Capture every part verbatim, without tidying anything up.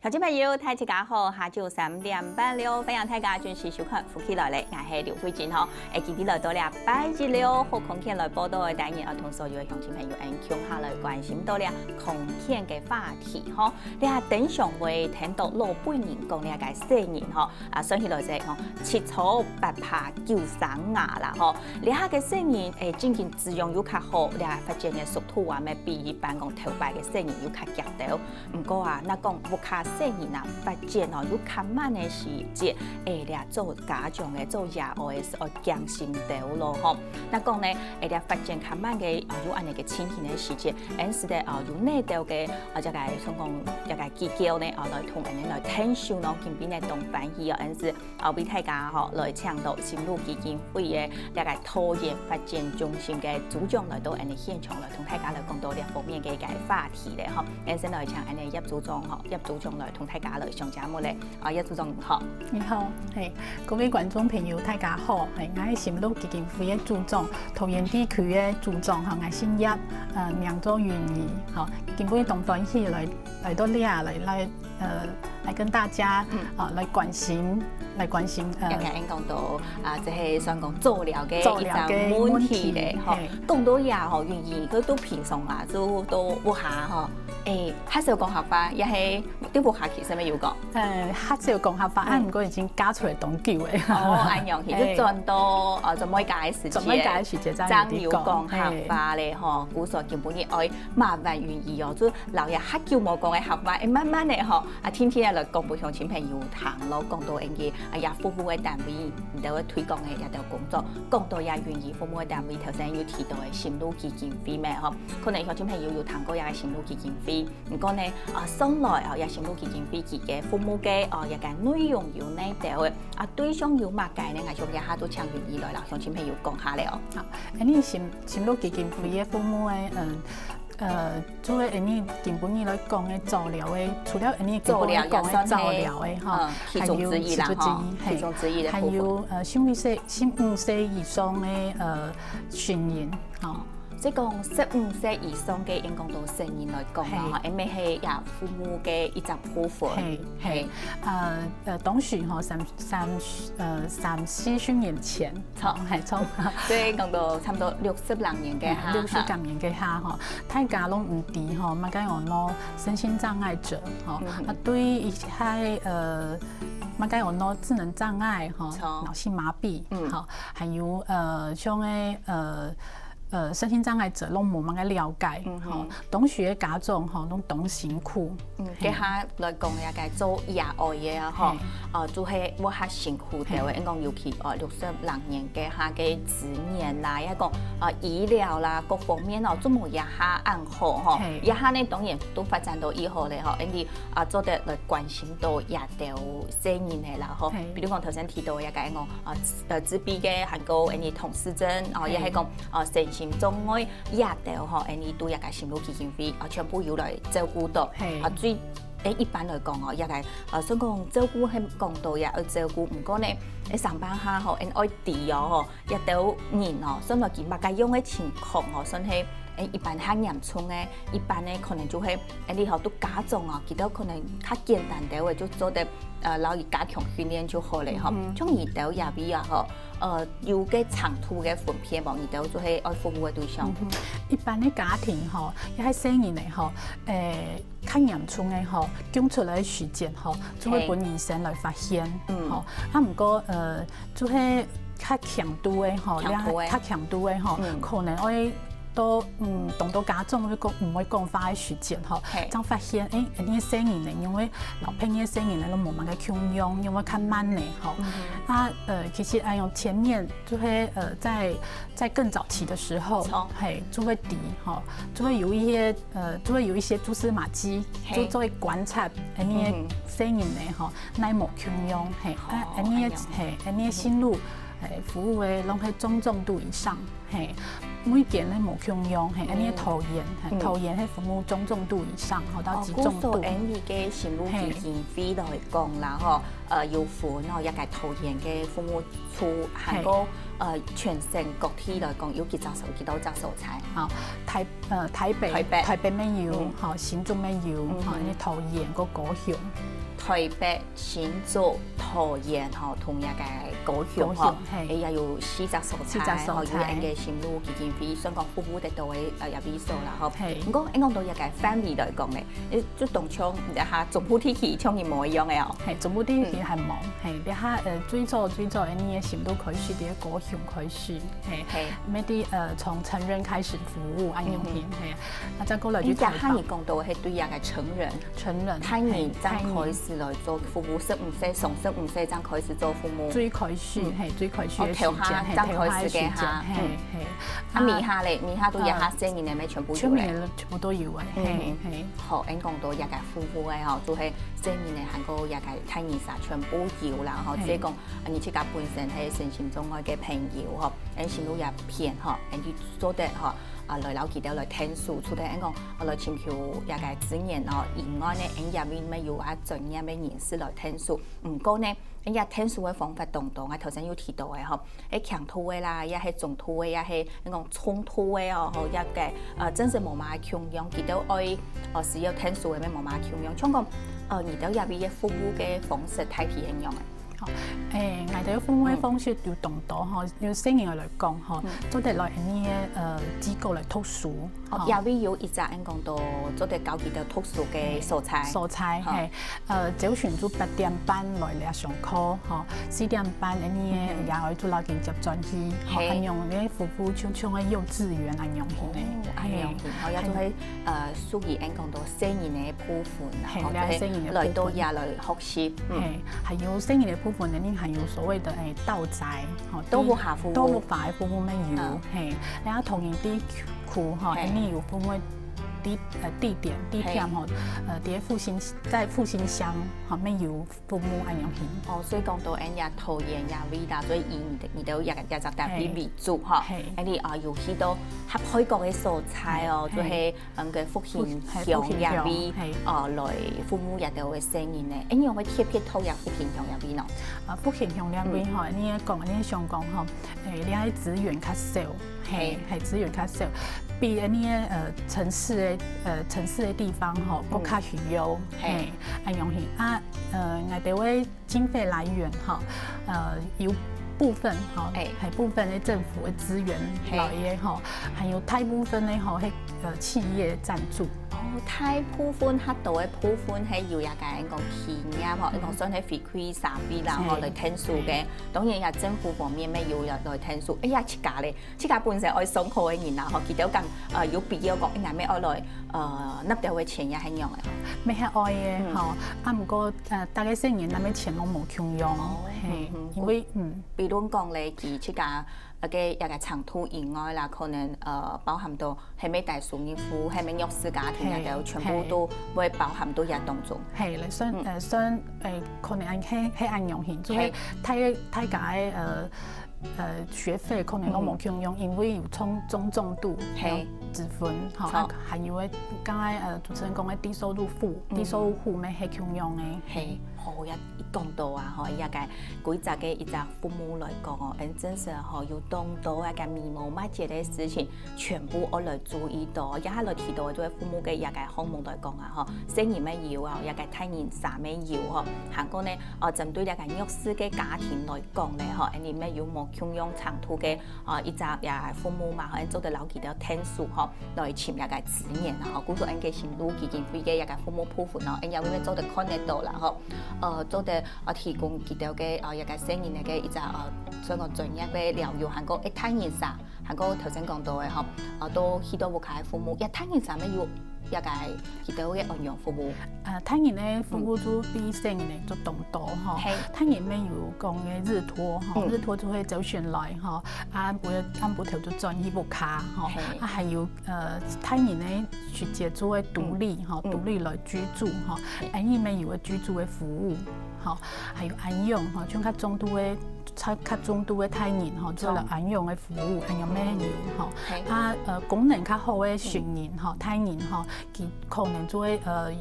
鄉親朋友，大家好，下晝三點半了，歡迎大家準時收看《福氣來了》，𠊎係劉慧珍吼。欸，今日來到這拜一了，好康健來報到个單元，啊，同所有个鄉親朋友，𫣆共下來關心到這康健个話題吼。這頂上會聽到老輩人講這个細人吼，啊，算起來係吼，七粗八罅九生牙啦吼。這下个細人，欸，正經滋養又較好，這發展个速度啊，乜比一般講頭擺个細人又較遽兜。 毋過啊，若講屋下細人啊，發展哦，有較慢个時節，欸，這做家長个、做爺哀个係愛驚心兜咯吼。若講呢，欸，這發展較慢个，哦，有恁呢个情形个時節，𫣆係得哦，有哪兜个，哦，這个像講這个機構呢，哦，來同𫣆呢來𢯭手咯，今晡日呢當歡喜哦，𫣆係 啊，為大家吼來請到新路基金會个這个桃園發展中心个組長來到𫣆俚現場來同大家來講到這方面个一个話題咧吼。𫣆先來請𫣆俚葉組長吼，葉組長來同大家來上節目咧。啊，葉組長你好。你好，嘿，各位觀眾朋友大家好，嘿，𠊎係新路基金會个組長，桃園地區个組長吼，𠊎姓葉，呃，名做雲怡，吼，今晡日當歡喜來來到這來來 呃，來跟大家，嗯。呃，來關心，來關心，呃，剛剛講到，啊，這係算講早療个一隻問題咧，早療个問題，吼。嘿。講到這吼，雲怡，佢都平常啊，就到屋下吼，欸，較少講客話，也係對屋下其實乜有講。呃，較少講客話，嘿。啊，毋過已經嫁出來當久咧。哦，恁樣，嘿。就轉到，呃，轉妹家个時節，轉妹家个時節，正有講客話咧，正有講，嘿。吼，故所今晡日愛麻煩雲怡哦，就摎這較久無講个客話，會慢慢个吼， 啊，定定仔來講分鄉親朋友聽咯，講到𫣆俚，啊，這服務个單位，你兜个推廣个這兜工作，講到這雲怡服務个單位，頭先有提到个新路基金會咩吼，可能鄉親朋友有聽過這个新路基金會，毋過呢，啊，上來哦，這新路基金會佢个服務个哦，這个內容有哪兜个，啊，對象有麼个呢？𠊎想這下就請雲怡來摎鄉親朋友講下咧哦。好，恁呢新，新路基金會个服務个，嗯， 呃，除了𫣆俚今晡日來講个早療个，除了𫣆俚今晡日講个早療个吼，早療也算係，嗯，其中之一啦，還有，吼，其中之一个部分。還有，呃，十五歲，十五歲以上个，呃，成人，吼。哦，即講十五歲以上个，應該都成人來講啦，嘿。吼，因為係也服務个一隻部分。嘿，嘿。嘿。呃，呃，當時吼，三，三，呃，三四十年前， 著，係，著。所以講到差毋多六十零年个下，嗯，六十零年个下吼，大家攏毋知吼，麼个安到身心障礙者吼，嗯哼。啊，對一些，呃，麼个安到智能障礙吼，著。腦性麻痺，嗯。吼，還有，呃，像个，呃，呃，身心障礙者攏無麼个了解，嗯哼。吼，當時个家長吼，攏當辛苦。 嗯，嘿。這下來講這个做爺哀个啊，吼，嘿。呃，就係會較辛苦个，嘿。應該尤其，呃，六十零年个下个資源啦，也講，呃，醫療啦，各方面哦，就無這下恁好吼。嘿。這下呢，當然都發展到以後咧吼，因為，啊，做得來關心到這兜細人个啦吼。嘿。比如講頭先提到个這个講，呃，呃，自閉个，還有因為唐氏症，哦，嘿。也係講，呃，身心障礙， 這兜吼，𫣆俚都這个新路基金會，啊，全部有來照顧到。嘿。啊，最，欸，一般來講哦，這个，呃，算講照顧係講到也愛照顧，毋過呢，欸，上班下吼，𫣆愛知哦吼，這兜人哦，算來佢麼个樣个情況哦，算係，欸，一般較嚴重个，一般呢可能就係，欸，你吼，都家長哦，佢兜可能較簡單个，就做得，呃，摎佢加強訓練就好咧吼。嗯。像你兜這位啊吼， 呃，有个程度个分別無？你兜就係愛服務个對象。嗯哼，一般个家庭吼，也係細人仔吼，欸，較嚴重个吼，降出來个時節吼，就會分醫生來發現，嘿。嗯。吼。啊，毋過，呃，就係較強度个吼，強度个。較強度个吼，嗯。可能愛到，嗯，當多家長會講，毋會講話个時節吼，嘿。正發現，欸，你个細人仔，因為老朋友个細人仔攏無麼个共樣，因為較慢个吼。嗯哼。啊，呃，其實愛用前面 就會，呃，在，在更早期的時候，著。嘿，就會知，吼，就會有一些，呃，就會有一些蛛絲馬跡，嘿。就，就會觀察，呃，你个，嗯哼。細人仔吼，哪無共樣，嘿，哦，啊，你个，恁樣。嘿，你个心路，嘿，服務个攏係中重度以上，嘿。每間个無共樣，係，恁樣个桃園，係，嗯。桃園係服務中重度以上，吼，到極重度。哦，故所恁樣个心路基金會來講啦，吼，呃，有分吼，這个桃園个服務處，還過，呃，全省各地來講，有幾隻所，幾多隻所在？好，台，呃，台北，台北。台北乜有，嗯。吼，新竹乜有，嗯哼。吼，恁樣桃園个高雄。台北、新竹、桃園吼，同這个高雄吼，高雄，係。哎呀，有四隻所在，四隻所在。吼，有恁樣个心路基金會，算講服務得到个，呃，這位所啦，吼。係。毋過，恁講到這个範圍來講呢，誒，就當像這下中部地區像係無一樣个哦。係，中部地區還無，嗯。係，這下，呃，最早，最早，恁樣个心路開始，在高雄開始，係，係。乜在，呃，從成人開始服務，恁樣形，嗯哼。係。啊，再過來就台北。你這下你講到係對這个成人 成人，大人正開始來做服務，係，大人。十五歲，上十五歲正開始做服務。最開始，嗯。係，最開始个時間，哦，頭下正開始个哈，係，頭下个時間，係，嗯。係。啊，尾下咧，尾下都這下，呃，細人仔乜全部有咧。全部全部都有誒，嗯哼。係，係。好，恁講到這个服務誒吼，就係細人仔還過這个大人儕全部有啦，吼，係。所以講，啊，你自家本身係身心障礙个朋友吼，恁心路這片吼，恁就做得吼，啊，來摎佢兜來𢯭手，除了恁講，啊，來尋求這个資源哦，以外呢，恁這位乜有啊專業个人士來𢯭手。毋過呢，恁這𢯭手个方法當多，𠊎頭先有提到个吼，係輕度个啦，也係中度个，也係恁講重度个哦，吼，這个，呃，真實無麼共樣，佢兜愛，呃，需要𢯭手个乜無麼共樣。像講，呃，你兜這位个服務个方式大體係仰般个？ 好，誒，𠊎兜服務个方式有當多吼，嗯。有細人仔來講吼，嗯。做得來𠊎兜个，呃，機構來讀書，哦，吼。這位有一隻恁講到做得教佢兜讀書个所在。所在，吼。係，呃，朝晨就八點半來這上課，吼，四點半𠊎兜个，嗯哼。也愛就摎佢接轉去，吼，係。恁樣个服務像像个幼稚園恁樣形个。哦，恁樣形，係。吼，也就係，係。呃，屬於恁講到細人个部分啦，係，吼，就係這細人个部分。來到這來學習，嗯。係，還有細人个部分呢，你還有所謂个，誒，到宅，吼，到屋下服務。到屋下个服務乜有，嗯。係。然後同樣地區，吼，係。𠊎兜有分為地，呃，地點，地點，係。吼，呃，在復興，在復興鄉，吼，乜有服務恁樣形。哦，所以講到恁樣桃園這位啦，所以以你兜，你兜這个，這隻單位為主，吼。係。恁樣啊，有去到較背角个所在哦，係。就係 嗯，个復興鄉這位，復，係，復興鄉，係。哦，來服務這兜个細人呢。誒，你有無特別討厭復興鄉這位呢？啊，復興鄉這位吼，嗯。你講，你想講吼，誒，你个資源較少，係，係。係，資源較少，比恁樣个，呃，城市个，呃，城市个地方吼，嗯。較需要，係。係，恁樣形。啊，呃，𠊎兜个 經費來源吼，呃，有部分吼，誒。係部分个政府个資源來个吼，誒。還有大部分个吼，係，呃，企業贊助。哦，大部分較多个部分係有這个講企業吼，嗯。講算係回饋社會啦吼，係。來𢯭手个。係。當然也政府方面乜有來，來𢯭手。哎呀，自家咧， 自家本身愛上課个人啊，吼，佢兜敢，呃，有必要講，哎，𠊎乜愛來，呃，納兜个錢也係仰个？乜係愛个，嗯。吼。啊，毋過，呃，逐个細人仔个錢攏無共樣，哦，係，嗯，嗯。因為，嗯。比如講咧，佢自家，呃，个，這个程度以外啦，可能，呃，包含到係乜低收入戶，係乜弱勢家庭啊，係，都全部都會包含到這當中。係，來算，嗯。呃，算，呃，可能係，係恁樣形，就係，係。大，大家个，呃， 呃，學費可能攏無共樣，嗯。因為有從中重度，係。有之分，吼，著。啊，還有个，剛才，呃，主持人講个低收入戶，嗯。低收入戶乜係共樣个。係，好，也一講到啊，吼，這个規則个一隻服務來講哦，嗯，真實吼，有當多啊个微末末節个事情，全部愛來注意到。這下來提到个就係服務个這个項目來講啊，吼，細人乜有啊，這个大人儕乜有吼，還過呢，哦，針對這个弱勢个家庭來 講咧吼，恁樣乜有無共樣程度个，啊，一隻也服務嘛，吼，恁做得摎佢兜𢯭手吼，來尋這个資源啊，吼，故所恁个心路基金會个這个服務部分哦，恁樣乜做得看得到啦，吼，呃，做得，呃，提供佢兜个，呃，這个細人仔个一隻，呃，算講專業个療養，還過一大人儕，還過頭先講到个吼，呃，都去到屋下个服務，一大人儕乜有 這个佢兜个安養服務。呃，大人个服務就比細人个就當多吼。嗯。係。大人乜有講个日托吼，嗯。日托就會朝晨來吼，啊，暗晡，暗晡頭就轉去屋下吼。係。啊，還有，呃，大人个時節就會獨立吼，嗯。獨立來居住吼，係。恁樣乜有个居住个服務。吼，還有安養吼，像較重度个、較、較重度个大人吼，做了安養个服務，安養乜有吼。啊，呃，功能較好个成人吼，大人吼，佢可能做个呃，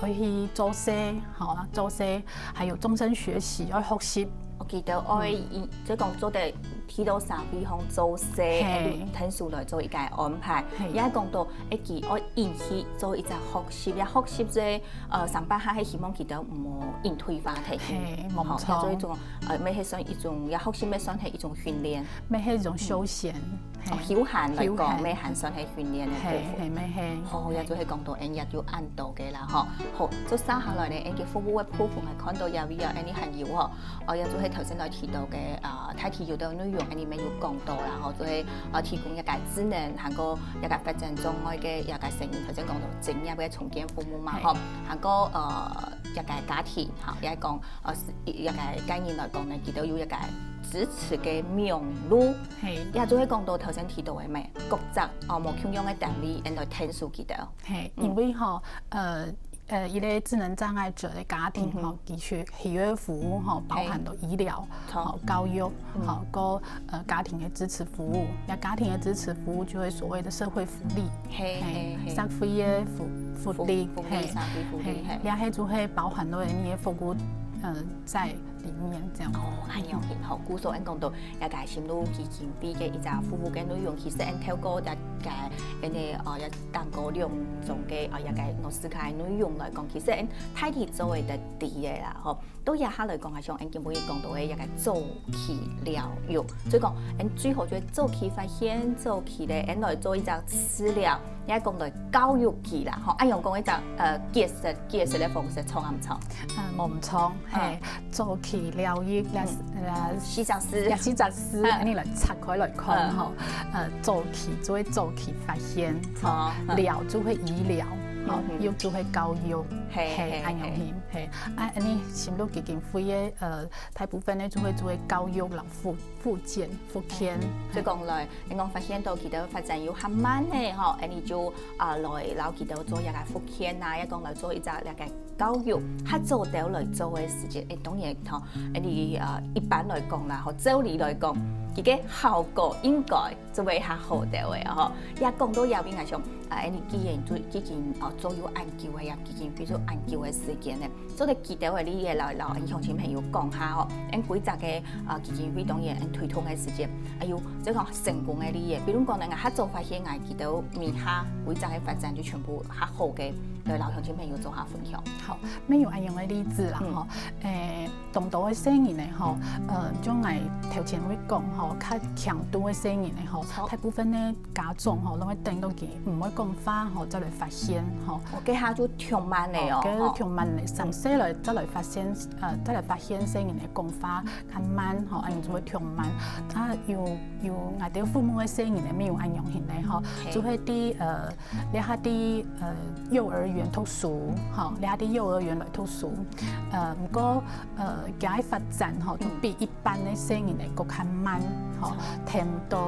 愛去做事吼，做事，還有終身學習，愛學習。我記得愛，就講做得去到社會項做事，係，𢯭手來做一個安排。係，也講到，誒，佢愛引起做一隻學習，也學習這，呃，上班下係希望佢兜毋好引退化忒去。係，無錯。吼，也做一種，呃，乜係算一種，也學習乜算係一種訓練。乜係一種休閒。 哦，休閒來講，休閒。乜還算係訓練个部分。係，係，乜係。好，也就係講到𫣆也有恁多个啦，吼。好，做接下來呢，𫣆个服務个部分還看到也有，恁呢還有吼，哦，也就係頭先來提到个，啊，大體有个內容，𫣆呢乜有講到啦，吼，就係，呃，提供一個職能，還過一個發展障礙个一個成人，頭先講到職業个重建服務嘛，係。吼，還過，呃，一個家庭，吼，也講，呃，一個個人來講呢，佢兜有一個支持个網路。 係。也就係講到頭先提到个咩，各隻，哦，無共樣个單位，𫣆來𢯭手佢兜。係，嗯。因為吼，呃，呃，一個智能障礙者个家庭吼，嗯哼。佢需要个服務吼，包含到醫療、係。吼，教育、嗯。吼，个，呃，家庭个支持服務。那家庭个支持服務就係所謂个社會福利，係，係，係，係。社會个福、福利，福、福利，係。社會福利，係，係。這係就係包含到你个服務，呃，在 裡面這樣。哦，恁樣很好。故所𫣆講到這個心路基金會个一隻服務个內容，其實𫣆透過這個，恁呢，哦，這單個兩種个，哦，這個奧斯卡个內容來講，其實𫣆大體做會得知个啦，吼。到這下來講，啊，像𫣆今晡日講到个這個早期療育，所以講，𫣆最好就係早期發現，早期咧，𫣆來做一隻治療，也講到教育佢啦，吼，恁樣講一隻，呃，解釋、解釋个方式，著啊毋著？啊，無毋著，係。啊。 早期療育，也，嗯。呃，四隻字。也四隻字，嗯。恁呢來拆開來看，嗯。吼，呃，早期就係早期發現，吼，好，嗯。療就係醫療，吼，嗯哼。育就係教育，係，係，係，恁樣形，係。啊，恁呢心路基金會个，呃，大部分呢就係做教育啦，復、復健、復健。所以講來，你講發現到佢兜發展有較慢个，吼，恁呢就，啊，來摎佢兜做一個復健啊，也講來做一隻這個 教育，較早兜來做个時節，誒，當然吼，恁呢，呃，一般來講啦，吼，照理來講，佢个效果應該做會較好兜个吼。也講到這位，𠊎想，啊，恁呢既然做、既經，呃，做有恁久个，也既經非常恁久个時間呢，做得記得个，你也摎、摎𫣆鄉親朋友講下吼，𫣆規隻个，呃，基金會當然𫣆推動个時節，還有這個成功个例子，比如講呢，𠊎較早發現𠊎佢兜尾下規隻个發展就全部較好个，來摎鄉親朋友做下分享。 好，乜有恁樣个例子啦，嗯。吼。誒，當多个細人呢，吼，呃，像𠊎頭前會講，吼，較輕度个細人呢，吼，好。大部分呢家長，吼，攏會等到佢毋會講話，吼，再來發現，吼。哦，該下就忒慢了哦，哦，該就忒慢了，吼。三歲了再來發現，呃，再來發現細人个講話較慢，吼，恁樣就會忒慢。啊，有、有𠊎兜服務个細人呢，乜有恁樣形呢，吼，嘿。就會在，呃， 這下在，呃，幼兒園讀書，吼，這下在幼兒園來讀書。呃，毋過，呃，佢个發展吼，就比一般个細人仔閣較慢，吼，嗯。跈毋到，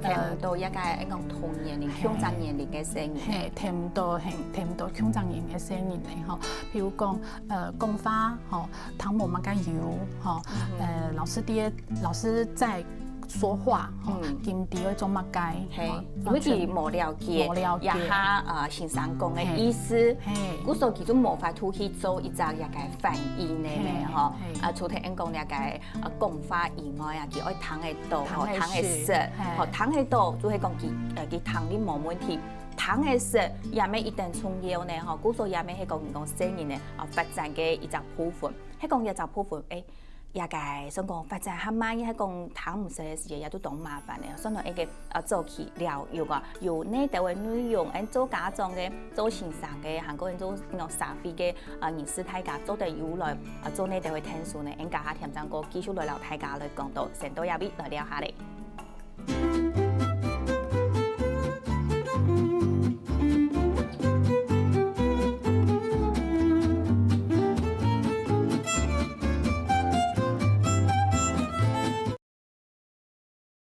呃，跈毋到這個，應該講同年齡、嘿。共隻年齡个細人仔。嘿，跈毋到，嘿，跈毋到共隻年齡个細人仔，吼。比如講，呃，講話，吼，聽無麼个有，吼，嗯哼。呃，老師在，老師在 說話，吼，嗯。佢毋知愛做麼个，嘿，吼，因為佢無了解，無了解。這下，呃，先生講个意思，嘿，嘿。故所佢就無法度去做一隻這個翻譯个咩，嘿，吼。嘿。啊，除忒𫣆講這個，呃，講話以外啊，佢愛聽得到，吼，聽得識，聽得識，嘿。吼，聽得到，就係講佢，呃，佢聽力無問題，聽得識，也乜一等重要呢，吼，故所也乜係講，講細人仔，啊，發展个一隻部分。係講這隻部分，誒， 這個算講發展較慢，也係講聽毋識个時節，也都當麻煩个。算到一個，呃，早期療育啊，有哪兜个內容，𫣆做家長个、做先生个，還過𫣆做，嗯，社會个，呃，人士，大家做得有來，呃，做哪兜个𢯭手呢？𫣆這下添正過繼續來摎大家來講到，先到這位來尞下咧。